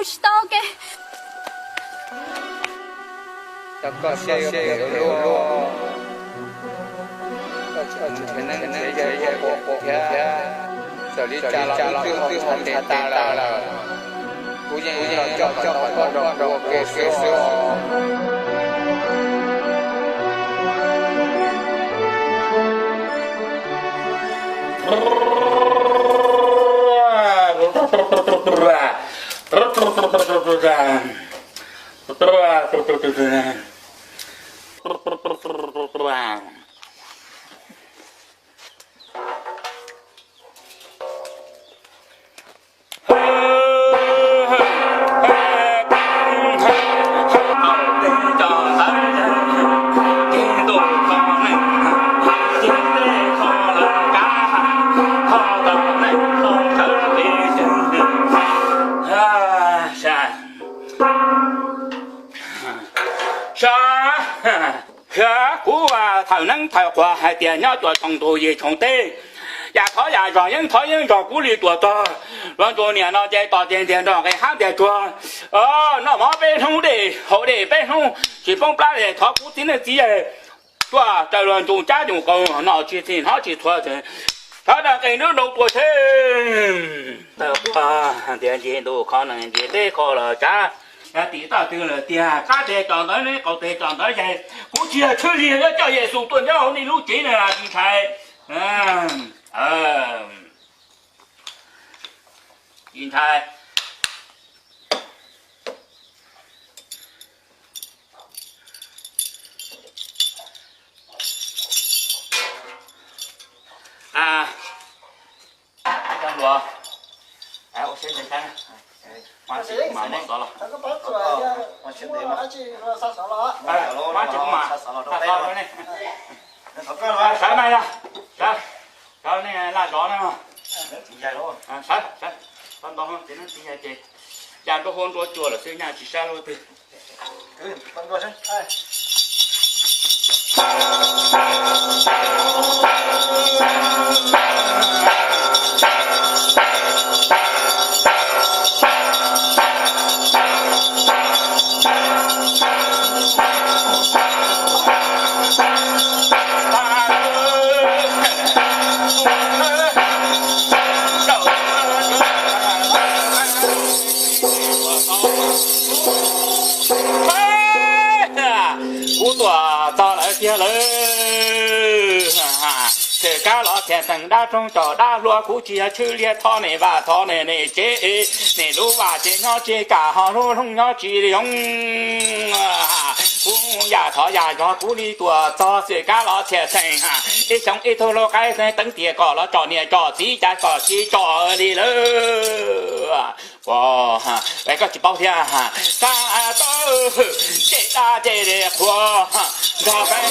tsis tau ke. Koj siab yuav phem ua luaj, koj tseem neeg nrhiav yawg ua phem thiab, txawm li cas los wb twb ho ntxhais tes tas lawm, kuv yeej yuav los coj kom tau koj nrog kuv ua ke xwb os. Sav, kuv thawm neeb thawm quas hais tias nyob cuag tsoom ntug yim tsoom teb, yam thov yam zog yeeb thov yeeb zog kuv li tuam txog. Luag ntsuag niam no ces tos ces ntiag nrog nqis hab ntiag tsuag, noj mov peb hnub dej haus dej peb hnub tsis poob plab li, thov kuv txiv neej txiv yaig tuaj raws luag ntsuag cab ntsuag qaug, noj tsis txhij hnov tsis txhua, thov nrog nqis nrog nraus tuaj seb. Tawm quas ntiag ncig ntuj qhov neeg ncig teb qho los tsav, yog tim toj twg lawm tiag, qab teg tso ntawd neb, qaum teg tso ntawd yaig, kuv tsis yog tshwj li yuav coj Yexus tuaj nyob hauv nej lub tsev no tsis ntshai. Tsis ntshai. Ua siab ntseeg, mas tsis mas muab xov los, mas tsis mas, sawv mas yog, sawv, sawv nej laj zov na, sawv, sawv, tau ntau txiv neeb txiv yaig ces ya nruab huab nruab cua lawm xwb nyaj tsis sab luaj twg. Kuv tuaj txog lawm tiag lawm. Txawm kab los txhiaj xeem dab roog cov dab hluas, kuv tsis yog tshwj liag thov nej vaj thov nej tsev, nej lub vaj tsev nyob tsis kam ho lub rooj nyob tsis zoo. Kuv yam thov yam zog kuv li tuaj txog, txawm kab los txhiaj xeem ib xyoo ib tug lau qaib xeeb teev tiag kom los tsom niam tsom txiv cas kom tsis tsom li lawm. Koj tsis paub thiab, sab tawb ces dab ces qhuav nrog peb,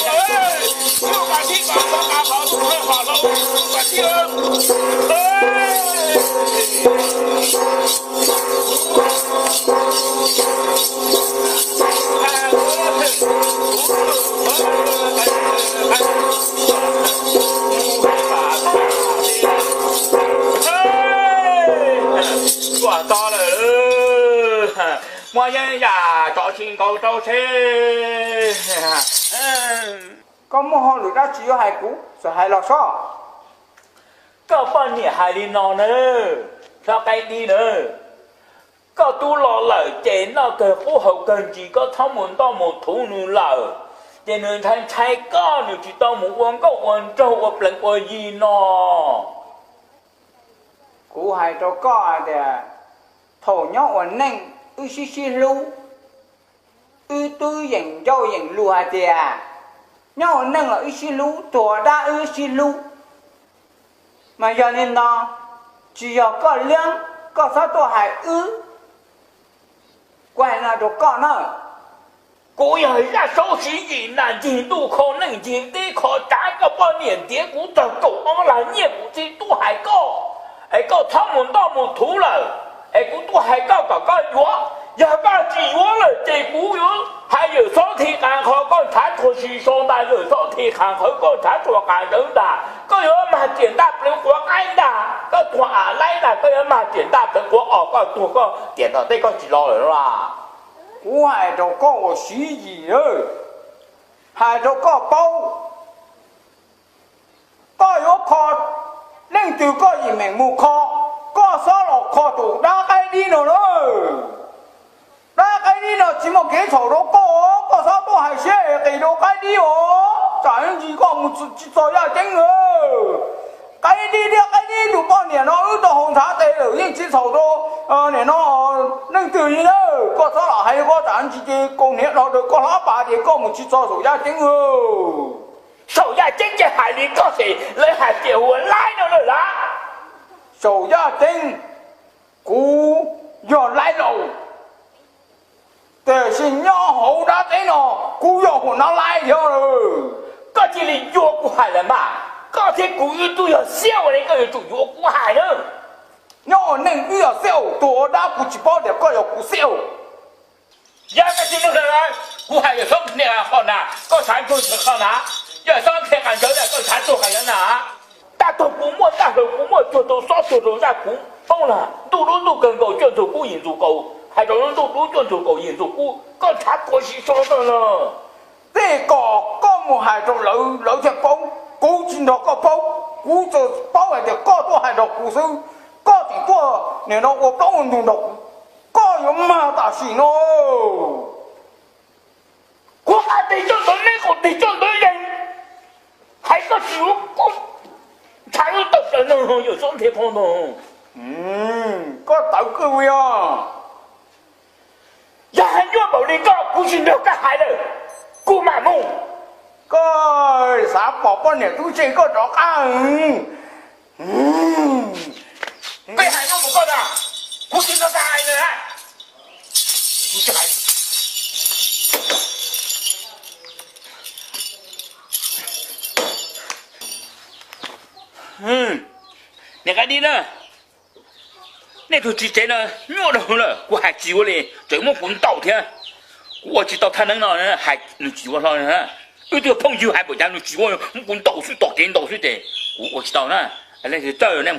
tuaj txog lawm, muaj yeeb yam tso tsis nkaus rau seb. Koj muaj hauj lwm dab tsi yuav hais kuv, txawm hais los sob. Koj poj niam hais li no nawb, Txhob Qaib Dib nawb, koj tub los lawm ces noj kawg qub haus kawg ntsis, koj txhob mus ntoj mus thuv nws lawm, ces nws ntshai ntshai koj, nws tsis tau mus ua nkauj ua nraug ua plees ua yi no. Kuv hais rau koj hais tias, thaum nyob ua neej wb sib sib hlub, wb twb yeem ncauj yeem lus hais tias, nyob ua neej los wb sib hlub, tuag dab wb sib hlub. Mas yog li no, tsis yog koj liab, koj txhob tuaj hais wb. Kuv hais no rau koj na, kuv yog Zaj Saub Siv Yim na, ncig ntuj kho neej ncig teb kho tsav, koj poj niam ntiav kuv txog kaum ob lag nyiaj kuv txiv tuaj hais koj, es koj txhob mus ntoj mus thuv lawm, es kuv tuaj hais koj kom koj yuav, yog koj tsis yuav lawm ces kuv yuav Hais Yawm Xoob Thij Qas Qhawv koj ntshav tuag si so ntag, Yawm Xoob Thij Qas Qhawv koj ntshav tuag qas ntawd ntag, koj yuav mag riam ntaj plawv quav qaib ntag, koj tuag av laib ntag, koj yuav mag riam ntaj plawv quav os, koj tuag koj tiam tom ntej koj tsis los lawm no las. Kuv hais rau koj ua siv yim lawm, hais rau koj paub, koj yuav kho leej twg koj yim meem mus kho, koj xob los kho tus dab qaib dib no na. Dab qaib dib no tsis muaj kev txhaum rau koj, koj xob tuaj hais siab es qis rau qaib dib os, tsam ntsis koj mus tsis txog yaj ceeb. Qaib dib thiab qaib dib tus poj niam no wb tau haus ntshav tes lawm yeej tsis txhaum rau nim no leej twg li na. Koj txhob lam hais koj tsam ntsis ces kaus hniav dhau rau koj hlab pas ces koj mus tsis txog saum yaj ceeb. Saum yaj ceeb ces hais li koj xwb, lawv hais tias hu ua laib no lawm las. Saum yaj ceeb kuv yog laib laus, tiam sis nyob hauv dab teb no kuv yog hua nab laib thiab lawm. Koj cia li yuav kuv hais lawm mas, koj thiab kuv wb twb yog xiab ua li, koj yuav tsum yuav kuv hais na. Nyob ua neej wb yog xiab, tus ua dab kuv tsis paub tias koj yog kuv xiab. Yog koj tsis mloog lawm, kuv hais Yawm Xoob Thij Qas Qhawv na, koj ntshav tuag qas ntawd na, koj ntshav tuag qas ntawd na. Tag tug kuv muaj tag hlau, kuv muaj cuag tau xob cuag rau zaj kuv paub na. Ntuj dub ntuj kawg nkaus cuaj ntxug kub yim ntxug kaus, hais rau lub ntuj dub cuaj ntxug kaus yim ntxug kub, koj ntshav tuag si so ntag na. Tej kom koj mus hais rau lawv, lawv thiaj paub, kuv tsis nrog koj paub, kuv tsuas paub hais tias koj tuaj hais rau kuv xwb, koj tseem tuaj nim no ua plaub ua ntug nrog kuv, koj yuav mag tam sim no. Kuv hais tes coj ntawd neb, kuv tes coj ntawd yeej, hais koj tsis yuav koj ntshav lub tawm plaws no Yawm Xoob Thij Qas Qhawv no. Koj tawv kawg li os. Yog hais nyuaj npaum li koj kuv tsis nrog koj hais lawm, kuv mam mus. Koj xav pom poj niam tub se koj rov qab. Peb hais no mus koj na, kuv tsis nrog koj hais lawm. Niam Qaib Dib na, nej tug txiv tsev no nyuaj dhau lawm, kuv hais tsis ua li tseem muab kuv ntaus thiab. Kuv ua tsis tau thaj neeb no, hais nws tsis ua hlo. Wb twb yog phooj ywg hais npaum cas nws tsis ua, muab kuv ntaus xwb, tom kev ntaus xwb ces kuv ua tsis tau na. Leej twg txawj nej